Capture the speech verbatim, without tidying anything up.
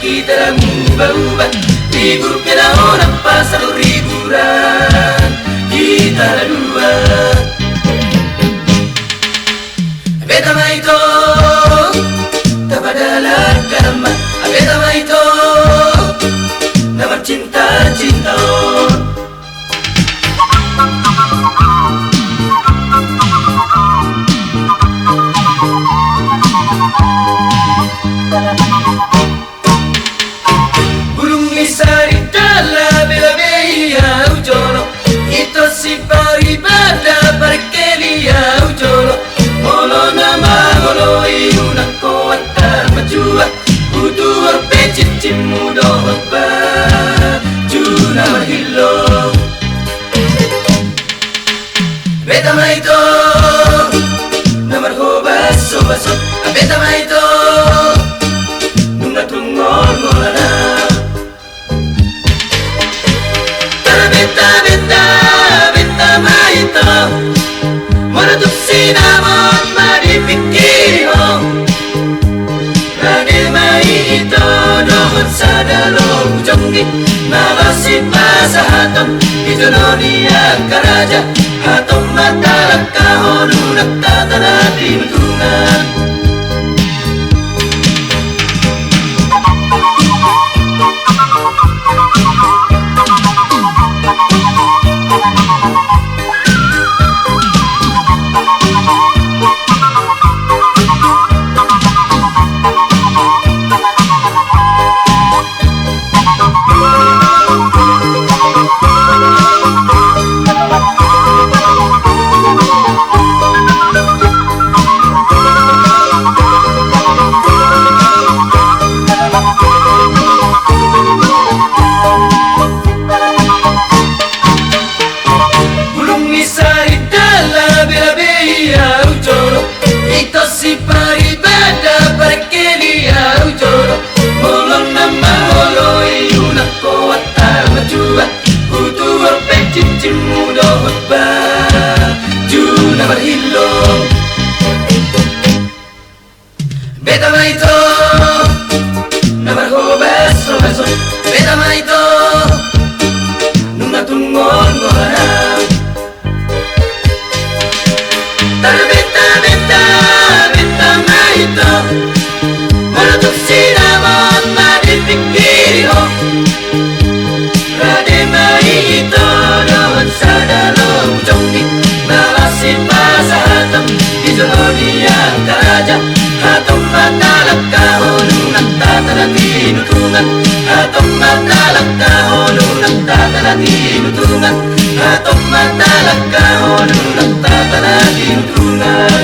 Hita ra muba-uba, libur pe na holan pasal liburan hita ra dua. Beta ma ito, tapadalan-dalan ma. Beta ma ito, na marcinta-cinta on. Bulung ni sari ndang labe-labe i au jolo, ito si paribada parengkel i au jolo. Molo na mangoloi unang ho antar matua, hutuhor pe cincinmu dohot bajuna marhilo. Beta ma ito, na marhobas-hobas on. Beta ma ito, nunga tung ngolngol anam. Tarbenta-benta, beta ma ito, molo tung sinamot ma dipingkiri ho. Rade ma ito dohot sada lobu jonggi, na laos sipasahaton di jolo ni angka raja. Hatop ma talangkahon unang tatana tinutungan. Bulung ni sari ndang labe-labe i au jolo, ito si paribada parengkel i au jolo. Molo na mangoloi unang ho antar matua, hutuhor pe cincinmu dohot bajuna marhilo. Beta ma ito, na marhobas-hobas on. Beta ma ito, nunga tung ngolngol anam. Tarbenta-benta, beta ma ito, molo tung sinamot ma dipingkiri ho. Rade ma ito dohot sada lobu jonggi, na laos sipasahaton di jolo ni angka raja. Hatop ma talangkahon unang tatana tinutungan. Hatop ma talangkahon unang tatana tinutungan. Hatop ma talangkahon unang tatana tinutungan.